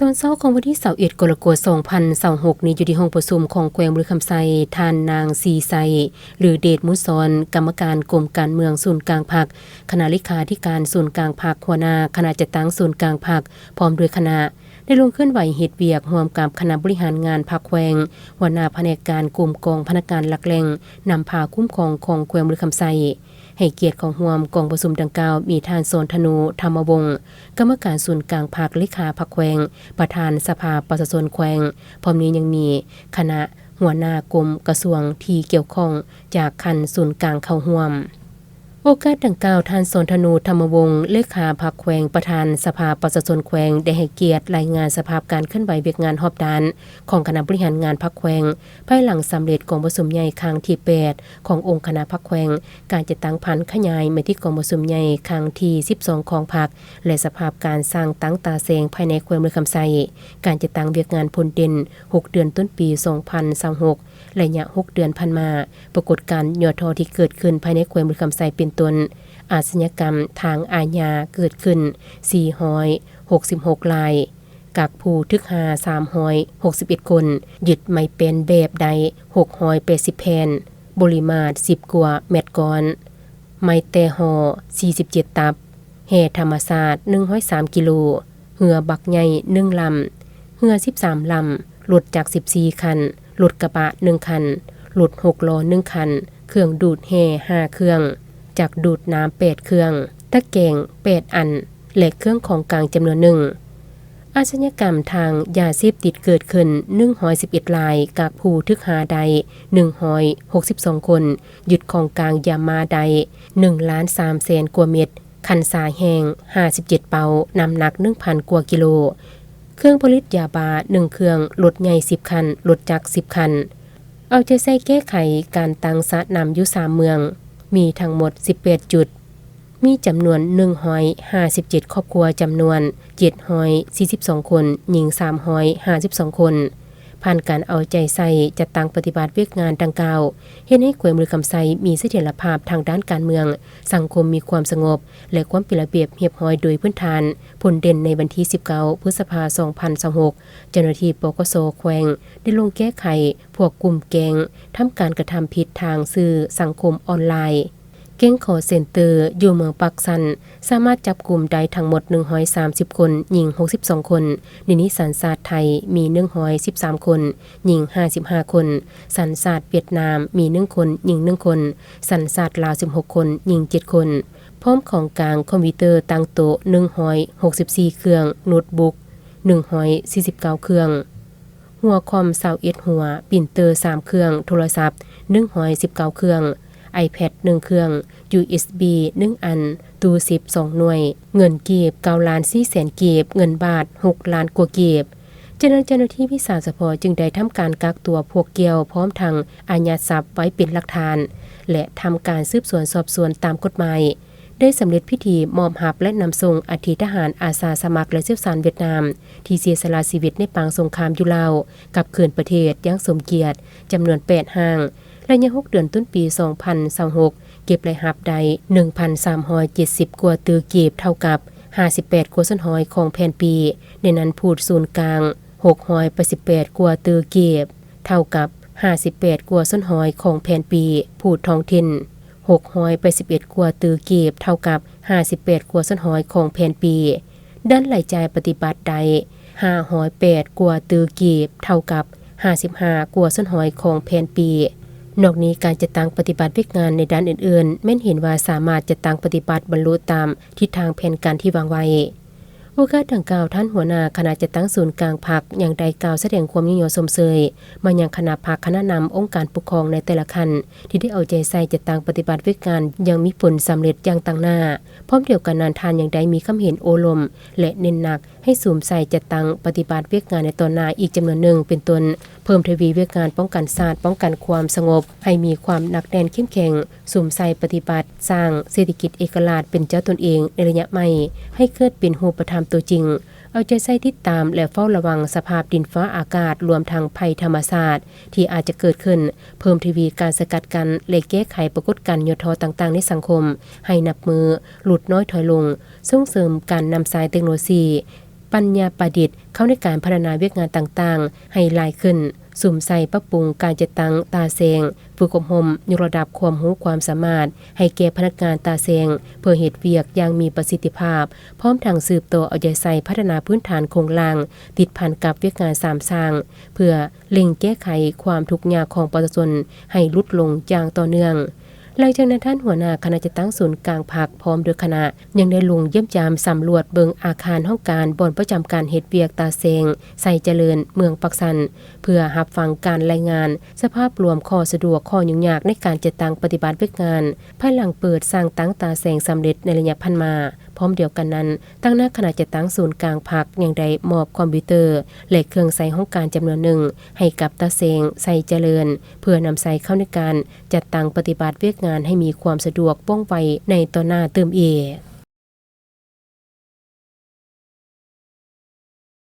ຕອນເຊົ້າຂອງວັນທີຊາວເອັດ ກໍລະກົດ ສອງພັນຊາວຫົກນີ້ ຢູ່ທີ່ຫ້ອງປະຊຸມຂອງແຂວງບໍລິຄຳໄຊ, ທ່ານນາງ ສີໄຊ ຫຼື ເດດມຸດສອນ ກຳມະການກົມການເມືອງສູນກາງພັກ, ຄະນະເລຂາທິການສູນກາງພັກ, ຫົວໜ້າຄະນະຈັດຕັ້ງສູນກາງພັກ ພ້ອມດ້ວຍຄະນະ ໄດ້ລົງເຄື່ອນໄຫວເຮັດວຽກຮ່ວມກັບຄະນະບໍລິຫານງານພັກແຂວງ, ຫົວໜ້າພະແນກການກົມກອງພະນັກງານຫຼັກແຫຼ່ງນຳພາຄຸ້ມຄອງຂອງແຂວງບໍລິຄຳໄຊ. ໃຫ້ກຽດເຂົ້າຮ່ວມກອງປະຊຸມດັ່ງກ່າວ ມີທ່ານ ສອນທະນູ ທຳມະວົງ ກຳມະການສູນກາງພັກ, ເລຂາພັກແຂວງ, ປະທານສະພາປະຊາຊົນແຂວງ, ພ້ອມນີ້ຍັງມີຄະນະຫົວໜ້າກົມກະຊວງທີ່ກ່ຽວຂ້ອງຈາກຂັ້ນສູນກາງເຂົ້າຮ່ວມ. ໂອກາດດັ່ງກ່າວ, ທ່ານ ສອນທະນູ ທຳມະວົງ ເລຂາພັກແຂວງ, ປະທານສະພາປະຊາຊົນແຂວງ ໄດ້ໃຫ້ກຽດລາຍງານສະພາບການເຄື່ອນໄຫວວຽກງານຮອບດ້ານຂອງຄະນະບໍລິຫານງານພັກແຂວງ ພາຍຫຼັງສຳເລັດກອງປະຊຸມໃຫຍ່ຄັ້ງທີແປດຂອງອົງຄະນະພັກແຂວງ, ການຈັດຕັ້ງຜັນຂະຫຍາຍມະຕິກອງປະຊຸມໃຫຍ່ຄັ້ງທີສິບສອງຂອງພັກ ແລະ ສະພາບການສ້າງຕັ້ງຕາແສງພາຍໃນແຂວງບໍລິຄຳໄຊ, ການຈັດຕັ້ງວຽກງານພົ້ນເດັ່ນຫົກເດືອນຕົ້ນປີສອງພັນຊາວຫົກ, ໄລຍະຫົກເດືອນຜ່ານມາ, ປາກົດການຫຍໍ້ທໍ້ທີ່ເກີດຂຶ້ນພາຍໃນແຂວງບໍລິຄຳໄຊ ເປັນຕົ້ນ ອາຊະຍາກຳທາງອາຍາເກີດຂຶ້ນສີ່ຮ້ອຍຫົກສິບຫົກລາຍ, ກັກຜູ້ຖືກຫາສາມຮ້ອຍຫົກສິບເອັດຄົນ, ຍຶດໄມ້ແປ້ນແບບໄດ້ຫົກຮ້ອຍແປດສິບແຜ່ນ, ບໍລິມາດສິບກວ່າແມັດກ້ອນ, ໄມ້ແຕ່ຫໍ່ສີ່ສິບເຈັດຕັບ, ແຮ່ທຳມະຊາດໜຶ່ງຮ້ອຍສາມກິໂລ, ເຮືອບັກໃຫຍ່ໜຶ່ງລຳ, ເຮືອສິບສາມລຳ, ລົດຈັກສິບສີ່ຄັນ, ລົດກະບະໜຶ່ງຄັນ, ລົດຫົກລໍ້ໜຶ່ງຄັນ, ເຄື່ອງດູດແຮ່ຫ້າເຄື່ອງ, ຈັກດູດນ້ຳແປດເຄື່ອງ, ຕະແກງແປດອັນ ແລະ ເຄື່ອງຂອງກາງຈຳນວນໜຶ່ງ. ອາຊະຍາກຳທາງຢາເສບຕິດເກີດຂຶ້ນໜຶ່ງຮ້ອຍສິບເອັດລາຍ, ກັກຜູ້ຖືກຫາໄດ້ໜຶ່ງຮ້ອຍຫົກສິບສອງຄົນ, ຍຶດຂອງກາງຢາມາໄດ້ໜຶ່ງລ້ານສາມແສນກວ່າເມັດ, ຄັນຊາແຫ້ງຫ້າສິບເຈັດເປົາ, ນ້ຳໜັກໜຶ່ງພັນກວ່າກິໂລ, ເຄື່ອງຜະລິດຢາບ້າໜຶ່ງເຄື່ອງ, ລົດໃຫຍ່ສິບຄັນ, ລົດຈັກສິບຄັນ. ເອົາໃຈໃສ່ແກ້ໄຂການຕັ້ງສະນ້ຳຢູ່ສາມເມືອງ, ມີທັງໝົດສິບແປດຈຸດ, ມີຈຳນວນໜຶ່ງຮ້ອຍຫ້າສິບເຈັດຄອບຄົວ, ຈຳນວນເຈັດຮ້ອຍສີ່ສິບສອງຄົນ, ຍິງສາມຮ້ອຍຫ້າສິບສອງຄົນ. ຜ່ານການເອົາໃຈໃສ່ຈັດຕັ້ງປະຕິບັດວຽກງານດັ່ງກ່າວ, ເຮັດໃຫ້ແຂວງບໍລິຄຳໄຊມີສະຖຽນລະພາບທາງດ້ານການເມືອງ, ສັງຄົມມີຄວາມສະຫງົບ ແລະ ຄວາມເປັນລະບຽບຮຽບຮ້ອຍໂດຍພື້ນຖານ, ພົ້ນເດັ່ນໃນວັນທີສິບເກົ້າ ພຶດສະພາ ສອງພັນຊາວຫົກ, ເຈົ້າໜ້າທີ່ ປກສ ແຂວງ ໄດ້ລົງແກ້ໄຂພວກກຸ່ມແກ້ງທຳການກະທຳຜິດທາງສື່ສັງຄົມອອນລາຍ. ແກ້ງຄໍເຊັນເຕີຢູ່ເມືອງປາກຊັນ ສາມາດຈັບກຸມໄດ້ທັງໝົດໜຶ່ງຮ້ອຍສາມສິບຄົນ, ຍິງຫົກສິບສອງຄົນ, ໃນນີ້ສັນຊາດໄທມີໜຶ່ງຮ້ອຍສິບສາມຄົນ, ຍິງຫ້າສິບຫ້າຄົນ, ສັນຊາດຫວຽດນາມມີໜຶ່ງຄົນ, ຍິງໜຶ່ງຄົນ, ສັນຊາດລາວສິບຫົກຄົນ, ຍິງເຈັດຄົນ, ພ້ອມຂອງກາງຄອມພິວເຕີຕັ້ງໂຕະໜຶ່ງຮ້ອຍຫົກສິບສີ່ເຄື່ອງ, ໂນດບຸກໜຶ່ງຮ້ອຍສີ່ສິບເກົ້າເຄື່ອງ. ຫົວຄອມຊາວເອັດຫົວ, ປຣິນເຕີສາມເຄື່ອງ, ໂທລະສັບໜຶ່ງຮ້ອຍສິບເກົ້າເຄື່ອງ, ໄອແພດໜຶ່ງເຄື່ອງ, ຢູເອັສບີໜຶ່ງອັນ, ຕູ້ສິບສອງໜ່ວຍ, ເງິນກີບເກົ້າລ້ານສີ່ແສນກີບ, ເງິນບາດຫົກລ້ານກວ່າກີບ. ຈາກນັ້ນເຈົ້າໜ້າທີ່ວິຊາສະເພາະຈຶ່ງໄດ້ທຳການກັກຕົວພວກກ່ຽວ, ພ້ອມທັງອາຍັດຊັບໄວ້ເປັນຫຼັກຖານ ແລະ ທຳການສືບສວນສອບສວນຕາມກົດໝາຍ. ໄດ້ສຳເລັດພິທີມອບຮັບ ແລະ ນຳສົ່ງອັດຖິທະຫານອາສາສະໝັກ ແລະ ຊ່ຽວຊານຫວຽດນາມ ທີ່ເສຍສະຫຼະຊີວິດໃນປາງສົງຄາມຢູ່ລາວ ກັບຄືນປະເທດຢ່າງສົມກຽດ ຈຳນວນແປດຮ່າງ. ໄລຍະຫົກເດືອນຕົ້ນປີສອງພັນຊາວຫົກ ເກັບລາຍຮັບໄດ້ໜຶ່ງພັນສາມຮ້ອຍເຈັດສິບກວ່າຕື້ກີບ ເທົ່າກັບຫ້າສິບແປດກວ່າສ່ວນຮ້ອຍຂອງແຜນປີ, ໃນນັ້ນພູດສູນກາງຫົກຮ້ອຍແປດສິບແປດກວ່າຕື້ກີບ ເທົ່າກັບຫ້າສິບແປດກວ່າສ່ວນຮ້ອຍຂອງແຜນປີ, ພູດທ້ອງຖິ່ນ ຫົກຮ້ອຍແປດສິບເອັດກວ່າຕື້ກີບ ເທົ່າກັບຫ້າສິບແປດກວ່າສ່ວນຮ້ອຍຂອງແຜນປີ. ດ້ານລາຍຈ່າຍປະຕິບັດໄດ້ຫ້າຮ້ອຍແປດກວ່າຕື້ກີບ ເທົ່າກັບຫ້າສິບຫ້າກວ່າສ່ວນຮ້ອຍຂອງແຜນປີ. ນອກນີ້ການຈັດຕັ້ງປະຕິບັດວຽກງານໃນດ້ານອື່ນໆ ແມ່ນເຫັນວ່າສາມາດຈັດຕັ້ງປະຕິບັດບັນລຸຕາມທິດທາງແຜນການທີ່ວາງໄວ້. ໂອກາດດັ່ງກ່າວ, ທ່ານຫົວໜ້າຄະນະຈັດຕັ້ງສູນກາງພັກ ຍັງໄດ້ກ່າວສະແດງຄວາມຍິນຍອມຊົມເຊີຍມາຍັງຄະນະພັກ, ຄະນະນຳອົງການປົກຄອງໃນແຕ່ລະຂັ້ນ ທີ່ໄດ້ເອົາໃຈໃສ່ຈັດຕັ້ງປະຕິບັດວຽກງານຢ່າງມີຜົນສຳເລັດຢ່າງຕັ້ງໜ້າ. ພ້ອມດຽວກັນນັ້ນ, ທ່ານຍັງໄດ້ມີຄຳເຫັນໂອ້ລົມ ແລະ ເນັ້ນໜັກໃຫ້ສຸມໃສ່ຈັດຕັ້ງປະຕິບັດວຽກງານໃນຕອນໜ້າອີກຈຳນວນໜຶ່ງ, ເປັນຕົ້ນ ເພີ່ມທະວີວຽກງານປ້ອງກັນຊາດ, ປ້ອງກັນຄວາມສະຫງົບ ໃຫ້ມີຄວາມໜັກແໜ້ນເຂັ້ມແຂງ, ສຸມໃສ່ປະຕິບັດ ສ້າງເສດຖະກິດເອກະລາດເປັນເຈົ້າຕົນເອງໃນໄລຍະໃໝ່ ໃຫ້ເກີດເປັນຮູບປະທຳຕົວຈິງ, ເອົາໃຈໃສ່ຕິດຕາມ ແລະ ເຝົ້າລະວັງສະພາບດິນຟ້າອາກາດ, ລວມທັງໄພທຳມະຊາດທີ່ອາດຈະເກີດຂຶ້ນ, ເພີ່ມທະວີການສະກັດກັ້ນ ແລະ ແກ້ໄຂປາກົດການຫຍໍ້ທໍ້ຕ່າງໆໃນສັງຄົມ ໃຫ້ນັບມື້ຫຼຸດນ້ອຍຖອຍລົງ, ສົ່ງເສີມການນຳໃຊ້ເຕັກໂນໂລຊີ ປັນຍາປະດິດ ເຂົ້າໃນການພັດທະນາວຽກງານຕ່າງໆ ໃຫ້ຫຼາຍຂຶ້ນ, ສຸມໃສ່ປັບປຸງການຈັດຕັ້ງຕາແສງ, ຝຶກອົບຮົມ, ຍົກລະດັບຄວາມຮູ້ຄວາມສາມາດ ໃຫ້ແກ່ພະນັກງານຕາແສງ ເພື່ອເຮັດວຽກຢ່າງມີປະສິດທິພາບ, ພ້ອມທັງສືບຕໍ່ເອົາໃຈໃສ່ພັດທະນາພື້ນຖານໂຄງລ່າງ ຕິດພັນກັບວຽກງານສາມສ້າງ ເພື່ອເລັ່ງແກ້ໄຂຄວາມທຸກຍາກຂອງປະຊາຊົນ ໃຫ້ຫຼຸດລົງຢ່າງຕໍ່ເນື່ອງ. ຫຼັງຈາກນັ້ນ, ທ່ານຫົວໜ້າຄະນະຈັດຕັ້ງສູນກາງພັກ ພ້ອມດ້ວຍຄະນະ ຍັງໄດ້ລົງຢ້ຽມຢາມສຳຫຼວດເບິ່ງອາຄານຫ້ອງການບ່ອນປະຈຳການເຮັດວຽກຕາແສງໄຊຈະເລີນ ເມືອງປາກຊັນ ເພື່ອຮັບຟັງການລາຍງານສະພາບລວມຂໍ້ສະດວກ, ຂໍ້ຫຍຸ້ງຍາກໃນການຈັດຕັ້ງປະຕິບັດວຽກງານ ພາຍຫຼັງເປີດສ້າງຕັ້ງຕາແສງສຳເລັດໃນໄລຍະຜ່ານມາ. ພ້ອມດຽວກັນນັ້ນ, ຕາງໜ້າຄະນະຈັດຕັ້ງສູນກາງພັກ ຍັງໄດ້ມອບຄອມພິວເຕີ ແລະ ເຄື່ອງໃຊ້ຫ້ອງການຈຳນວນໜຶ່ງ ໃຫ້ກັບຕາແສງໄຊຈະເລີນ ເພື່ອນຳໃຊ້ເຂົ້າໃນການຈັດຕັ້ງປະຕິບັດວຽກງານໃຫ້ມີຄວາມສະດວກ ວ່ອງໄວໃນຕໍ່ໜ້າຕື່ມອີກ.